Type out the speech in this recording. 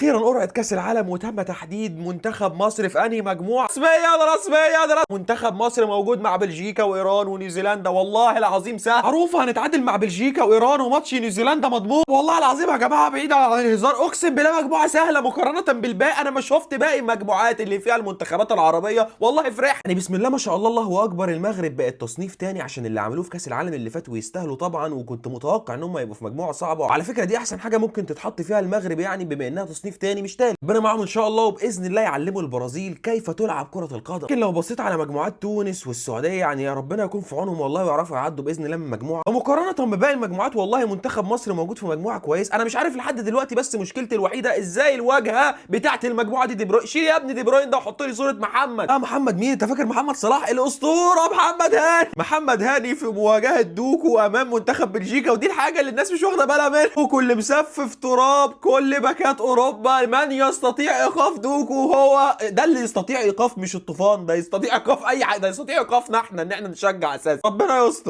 واخيرا قرعه كاس العالم وتم تحديد منتخب مصر في انهي مجموعة. رسميا رسميا منتخب مصر موجود مع بلجيكا وايران ونيوزيلندا. والله العظيم سهل، معروفة هنتعادل مع بلجيكا وايران، وماتش نيوزيلندا مضمون. والله العظيم يا جماعة بعيد عن الهزار، اقسم بالله مجموعة سهلة مقارنة بالباقي. انا ما شفت باقي المجموعات اللي فيها المنتخبات العربية والله فرح. يعني بسم الله ما شاء الله الله اكبر، المغرب بقت تصنيف تاني عشان اللي عملوه في كاس العالم اللي فات ويستاهلوا طبعا، وكنت متوقع ان هم يبقوا في مجموعة صعبة. وعلى فكرة دي احسن حاجة ممكن تتحط فيها المغرب، يعني بما انها تصنيف تاني مش تالت. ربنا معاهم ان شاء الله، وباذن الله يعلموا البرازيل كيف تلعب كره القدم. لكن لو بصيت على مجموعات تونس والسعودية، يعني يا ربنا يكون في عونهم والله ويعرفوا يعدوا باذن الله من مجموعة. ومقارنة بباقي المجموعات والله منتخب مصر موجود في مجموعة كويس. انا مش عارف لحد دلوقتي، بس مشكلتي الوحيدة ازاي الواجهة بتاعت المجموعة دي دي بروين. شيل يا ابني دي بروين ده وحط لي صوره محمد. محمد مين؟ انت فاكر محمد صلاح؟ الاسطورة محمد هاني. محمد هاني في مواجهة دوكو امام منتخب بلجيكا، ودي الحاجة اللي الناس مش واخده بالها منها. دوكو اللي مسفف تراب كل باكات اوروبا، من يستطيع ايقاف دوكو؟ هو ده اللي يستطيع ايقاف، مش الطوفان ده يستطيع ايقاف اي حاجة، ده يستطيع ايقافنا احنا ان احنا نشجع اساسا. ربنا يستر.